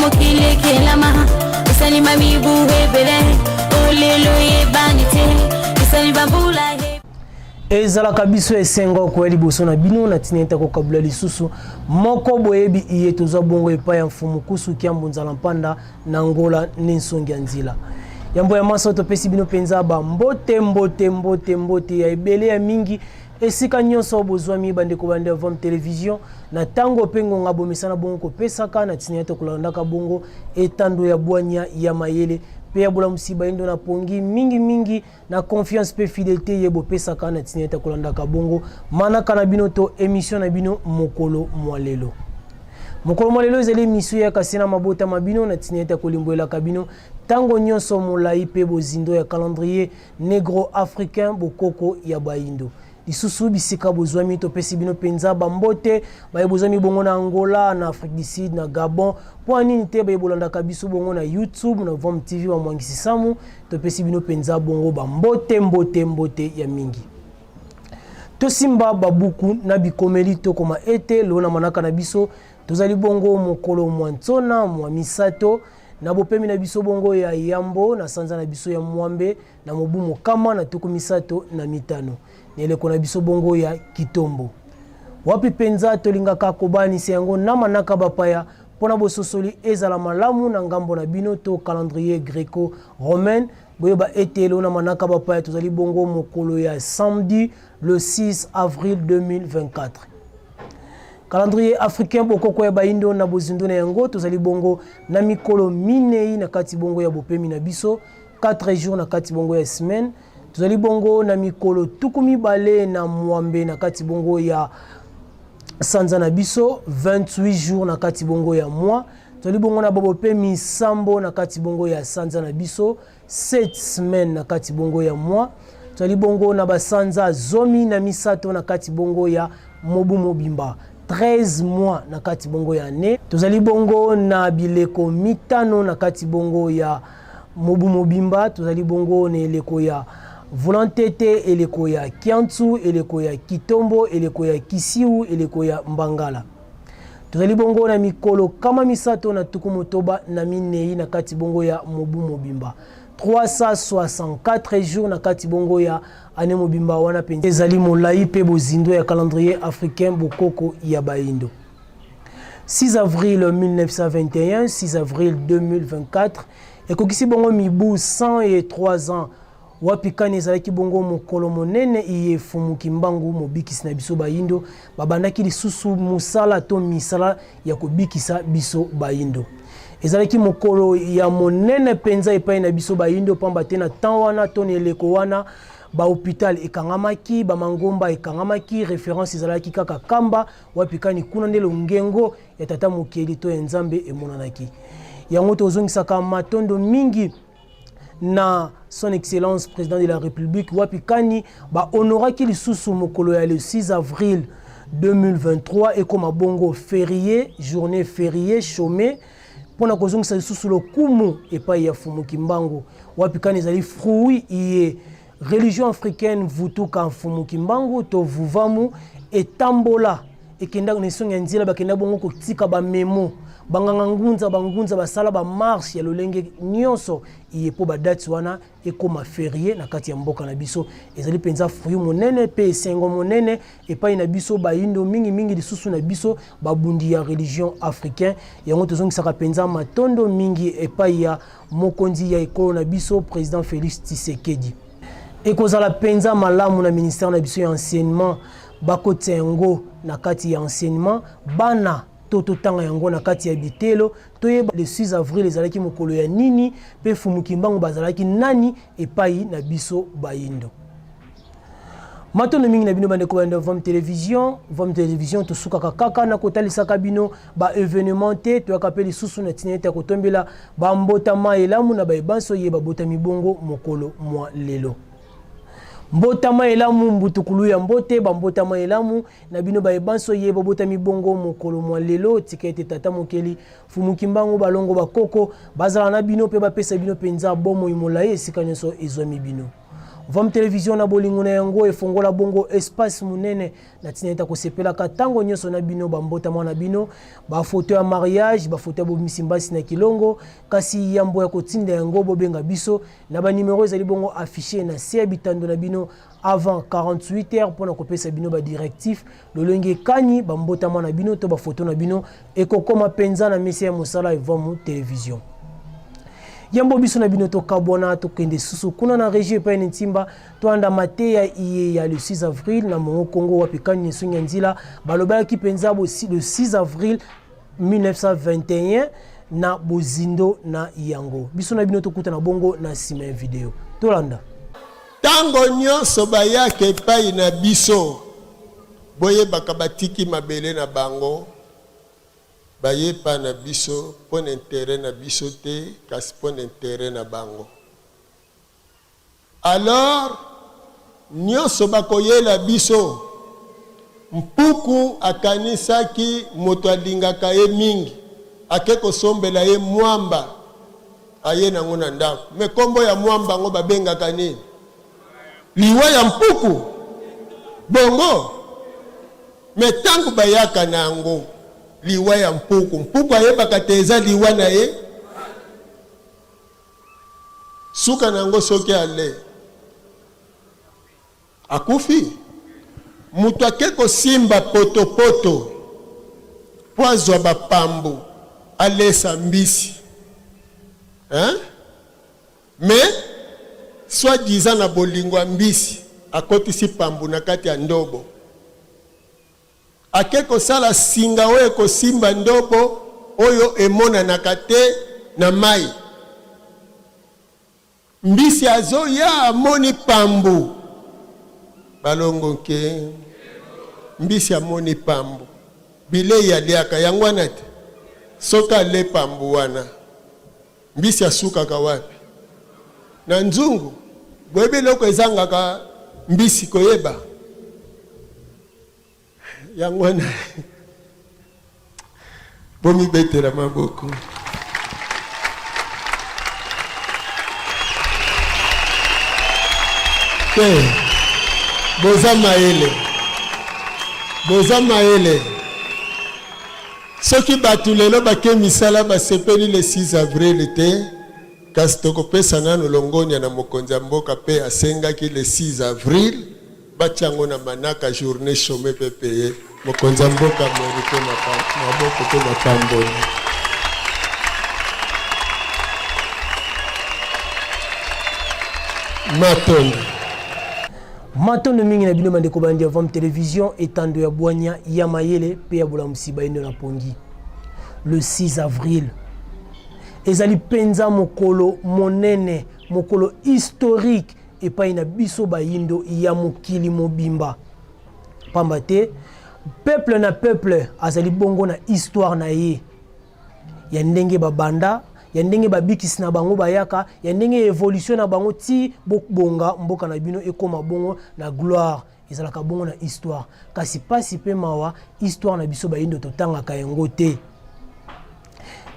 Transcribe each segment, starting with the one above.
mokili ekelama esalima mibu ebele olelo eyebani te esali bambula. Ezalaka biso esengo koya liboso na bino na ntina ete kokabula lisusu moko boyebi iye tozwa bongo epai ya mfumu Kusu Kiambu Nzala Mpanda na Ngola ne nsongi ya nzila. Yambo ya maso topesi bino mpenza ba mbote mbote mbote mbote ya ebele ya mingi esika nyonso bozwami bandeko bande ya Vom Television na ntango mpe ngonga bomesana bongo kopesaka na ntina ete kolandaka bongo etando ya bwanya ya mayele mpe ya bolamusi bayindo na pongi mingi mingi na confiance mpe fidelite ye bopesaka na ntina ete kolandaka bongo manaka na bino to emission na bino mokolo mwa lelo. Mokolo mwa lelo ezali emission ya kasi na mabota ma bino na ntina ete kolimbwelaka bino ntango nyonso molai mpe bozindo ya calendrier negro africain bokoko ya bayindo. Lisusu bisika bozwami topesi bino mpenza bambote baye bozwami bongo na Angola, na Afrique du Sud, na Gabon. Mpo ya nini te baye bolandaka biso bongo na YouTube na Vom TV bamwangisi samu, topesi bino mpenza bongo bambote mbote mbote ya mingi. Tosimba babuku na bikomeli tokoma ete lona manaka na biso tozali bongo mokolo mwa nsona mwa misato na bopemi na biso bongo ya yambo na sanza na biso ya mwambe na mobu mokama na 35 na eleko na biso bongo ya kitombo. Wapi mpenza tolingaka kobanisa yango na manaka bapaya mpo na bososoli ezala malamu na ngambo na bino to calendrier greco-romain. Boyeba ete lelo na manaka bapaya tozali bongo mokolo ya samedi le 6 avril 2024. Calendrier africain bokoko ya bayindo na bozindo na yango tozali bongo na mikolo minei na kati bongo ya bopemi na biso 4 jours na kati bongo ya semaine. Tozali bongo na mikolo 26 na kati bongo ya sanza na biso 28 jours na kati bongo ya mois. Tozali bongo na bopemi sambo na kati bongo ya sanza na biso 7 semaines na kati bongo ya mois. Tozali bongo na basanza 13 na kati bongo ya mobu mobimba 13 mois na kati bongo ya année. Tozali bongo na bileko mitano na kati bongo ya mobu mobimba. Tozali bongo na eleko ya volantete, eleko ya kiantu, eleko ya kitombo, eleko ya kisiu, eleko ya mbangala. Tozali bongo na mikolo 364 na kati bongo ya mobu mobimba 364 jours na kati bongo ya année mobimba. Wana mpenza ezali molai mpe bozindo ya calendrier africain bokoko ya bayindo. 6 avril 1921 6 avril 2024 ekokisi bongo mibu 103 ans wapi kani ezalaki bongo mokolo monene iye Fumu Kimbangu mobikisi na biso bayindo babandaki lisusu mosala to misala ya kobikisa biso bayindo. Ezalaki mokolo ya monene mpenza epai na biso bayindo, pamba te na temps wana to na eleko wana ba hôpital ekangamaki, bamangomba ekangamaki, référence ezalaki kaka Kamba wapi kani kuna nde longengo ya tata mokeli to ya Nzambe emonanaki. Yango tozongisaka matondo mingi na son excellence président de la République wapi kani bahonoraki lisusu mokolo ya le 6 avril 2023 ekoma bongo férié, journée férié chômé mpona kozongisa lisusu lokumu epai ya Fumu Kimbangu wapi kani ezali fruit iye religion africaine vutuka Mfumu Kimbangu to vuvamu etambola ekenda na esongi ya nzela, bakenda bongo kotika bamemo banganga ngunza bangunza basala bamarche ya lolenge nyonso iye mpo badate wana ekoma férié na kati ya mboka na biso. Ezali mpenza fruit monene mpe esengo monene epai na biso bayindo, mingimingi lisusu na biso babundi ya religion africain. Yango tozongisaka mpenza matondo mingi epai ya mokonzi ya ekolo na biso président Félix Tshisekedi. Ekozala mpenza malamu na ministère na biso ya enseignement bakotia yango na kati ya enseignement bana to totanga yango na kati ya bitelo, toyeba le 6 avril ezalaki mokolo ya nini mpe Fumu Kimbangu bazalaki nani epai na biso bayindo. Matondo mingi na bino bandeko banda Vom Television. Vom Television tosukaka kaka na kotalisaka bino ba événement te, toyaka mpe lisusu na ntina ete ya kotombela bambotama elamu na bayebanso ye babotami bongo mokolo mwa lelo. Mbotama elamu mbutukulu ya mbote, bambotama elamu na bino bayebanso ye babotami bongo mokolo mwa lelo. Tika ete tata mokeli Fumu Kimbangu balongo bakoko bazala na bino mpe bapesa bino mpenza bomoi molai esika nyonso ezwami bino. Vam Television na bolingo na yango efongola bongo espace monene na ntina ete kosepelaka ntango nyonso na bino bambotama na bino, bafoto ya mariage, bafoto ya bobimisi mbasi na kilongo. Kasi yambo ya kotinda yango, bobenga biso na banimero ezali bongo affiche na se ya bitando na bino avant 48 heures mpo na kopesa bino badirectif lolenge kani bambotama na bino to bafoto na bino ekokoma mpenza na mesa ya mosala Evamu Television. Yambo biso na bino tokabwana, tokende susu kuna na regie epai na Ntimba, toanda mateya iye ya le 6 avril na Mongo Kongo, wapi kani Nsongi ya Nzila balobaki mpenza le 6 avril 1921 na bozindo na yango. Biso na bino tokutana bongo na nsima ya video. Tolanda. Tango nyonso bayaka epai na biso, boyebaka batiki mabele na bango, baye epai na biso mpo na interet na biso te, kasi mpo na interet na bango. Alors, nyonso bakoyela biso, mpuku akanisaki moto alingaka ye mingi, ake kosombela ye mwamba, aye nango na ndako. Mais kombo ya mwamba yango babengaka nini? Liwa ya mpuku. Bongo mais tango bayaka na yango liwa ya mpuku, mpuku ayebaka te eza liwa na ye. Suka na yango soki ale akufi. Moto ake kosimba potopoto mpo azwa bapambu alesa mbisi hein? Mais soit disant na bolingo ya mbisi akotisi pambu na kati ya ndobo. Ake kosala singa oyo ekosimba ndobo oyo emonanaka te na mayi. Mbisi azoya amoni pambu. Balongo nke. Mbisi amoni pambu. Bilei aliaka yango wana te. Soki ale pambu wana, mbisi asukaka wapi? Na nzungu. Boyebi eloko ezangaka mbisi koyeba? Yango wana bomibetela maboko. Te, boza mayele, boza mayele. Soki bato lelo bake misala basepeli le 6 avril te, kasi tokopesa nano longonya na mokonzi ya mboka mpe asengaki le 6 avril Batia yango na manaka journee chome pe paye. Mokonzi ya mboka merite maboko pe mapamboli. Matondo. Matondo mingi na bino bandeko bandi ya Vam Television, etando ya bwanya ya mayele pe ya bolamusi bayindo na pongi. Le 6 avril ezali mpenza mokolo monene, mokolo historique epai na biso bayindo ya mokili mobimba, pamba te peuple na peuple azali bongo na histoire na ye ya ndenge babanda, ya ndenge babikisi na bango bayaka, ya ndenge evolution na bango ti bobonga mboka na bino ekoma bongo na gloire. Ezalaka bongo na histoire, kasi pasi pe mawa, histoire na biso bayindo totangaka yango te.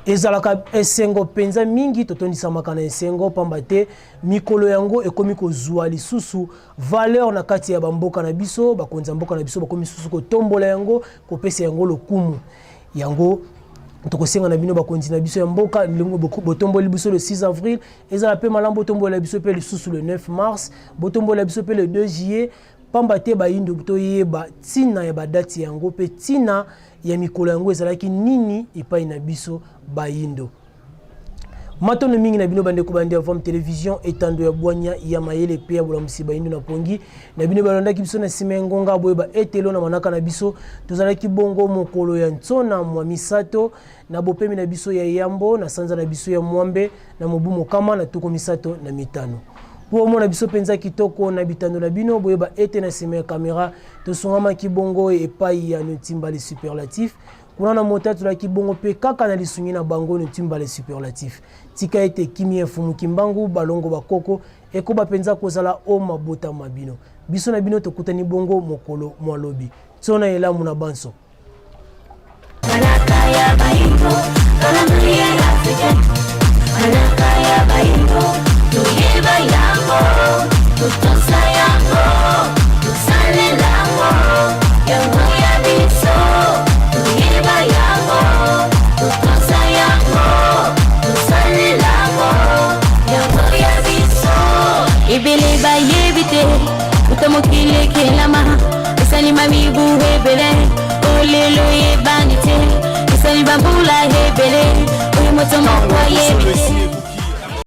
Ezalaka esengo mpenza mingi, totondisamaka na esengo pamba te mikolo yango ekomi kozwa lisusu valeur na kati ya bamboka na biso. Bakonzi ya mboka na biso bakomi lisusu kotombola yango, kopesa yango lokumu. Yango tokosenga na bino bakonzi na biso ya mboka, botomboli biso le 6 avril, ezala mpe malamu botombola biso mpe lisusu le 9 mars, botombola biso mpe le 2 juillet, pamba te bayindo toyeba ntina ya badati yango mpe ntina ya mikolo yango ezalaki nini epai na biso bayindo. Matondo mingi na bino bandeko bandi ya Vam Television, etando ya bwanya ya mayele pe ya bolamusi bayindo na pongi na bino balandaki biso na nsima ya ngonga. Boyeba etelo na manaka na biso tozalaki bongo mokolo ya ntsona mwa misato na bopemi na biso ya yambo na sanza na biso ya mwambe na mobu mokama na tuku misato na mitano. Mpo omona biso mpenza kitoko na bitando na bino, boyeba ete na nsima ya kamera tosungamaki bongo epai ya Ntimba le Superlatif. Kuna na mota tolaki bongo mpe kaka na lisungi na bango Ntimba le Superlatif. Tika ete kimia ya Mfumu Kimbangu, balongo bakoko, ekoba mpenza kozala o mabota ma bino. Biso na bino tokutani bongo mokolo mwa lobi. Tsona elamu na banso. Manaka ya bayindo, calendrier africain. Manaka ya bayindo, toyeba yango, totosa. Bambula ebele oyo moto moko ayebi te.